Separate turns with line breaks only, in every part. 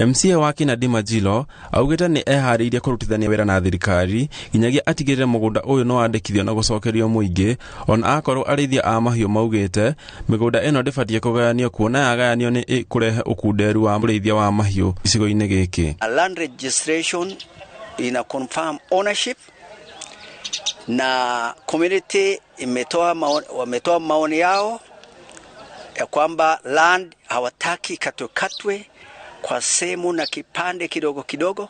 MCA wa Kinandi Majilo augĩte nĩ eharĩirie kũrutithania wĩra na thirikari nginyagia atigĩrĩre mũgũnda ũyũ nĩ wandĩkithio na gũcokerio mũingĩ, ona akorwo arĩithia a mahiũ maugĩte mĩgũnda ĩno ndĩbatiĩ kũgayanio, kuona yagayanio nĩ ĩkũrehe ũkunderu wa ũrĩithia wa mahiũ gĩcigo-inĩ gĩkĩ.
A land registration ina confirm ownership na community imetoa maoni, wametoa maoni yao ya kwamba land hawataki katwekatwe kwa sehemu na kipande kidogo kidogo,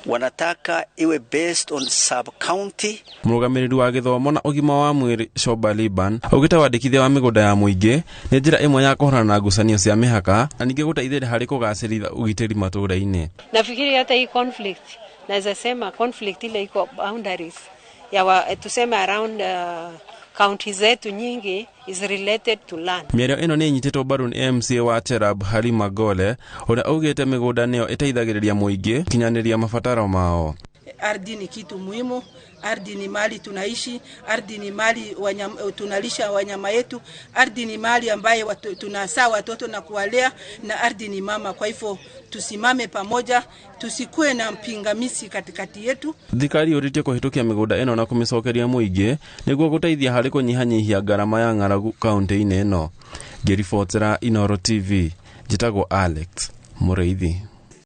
wanataka iwe based on sub county.
Mũrũgamĩrĩri wa gĩthomo na ũgima wa mwĩrĩ Shoba Liban augĩte wandĩkithia wa mĩgũnda ya mũingĩ nĩ njĩra ĩmwe ya kũhũrana na ngucanio cia mĩhaka na ningĩ gũteithĩrĩria harĩ kũgacĩrithia ũgitĩri matũũra-inĩ.
Nafikiri hata hii conflict, naweza sema conflict ile iko boundaries ya tuseme around county zetu nyingi is related to land.
Mĩario ĩno nĩ ĩnyitĩtwo mbaru nĩ MCA wa Cherab Halima Gole, ũrĩa augĩte mĩgũnda nĩyo ĩteithagĩrĩria mũingĩ kinyanĩria mabataro mao.
Ardhi ni kitu muhimu, ardhi ni mali tunaishi, ardhi ni mali wanyama, tunalisha wanyama yetu, ardhi ni mali ambaye tunasaa watoto na kuwalea, na ardhi ni mama. Kwa hivyo tusimame pamoja, tusikue na mpingamizi katikati yetu.
Thirikari yũrĩtie kũhĩtũkia mĩgũnda ĩno na kũmĩcokeria mũingĩ nĩguo gũteithia harĩ kũnyihanyihia ngarama ya ng'aragu kaunti-inĩ ĩno. Ngĩribotera Inooro TV, njĩtagwo Alex Mũrĩithi.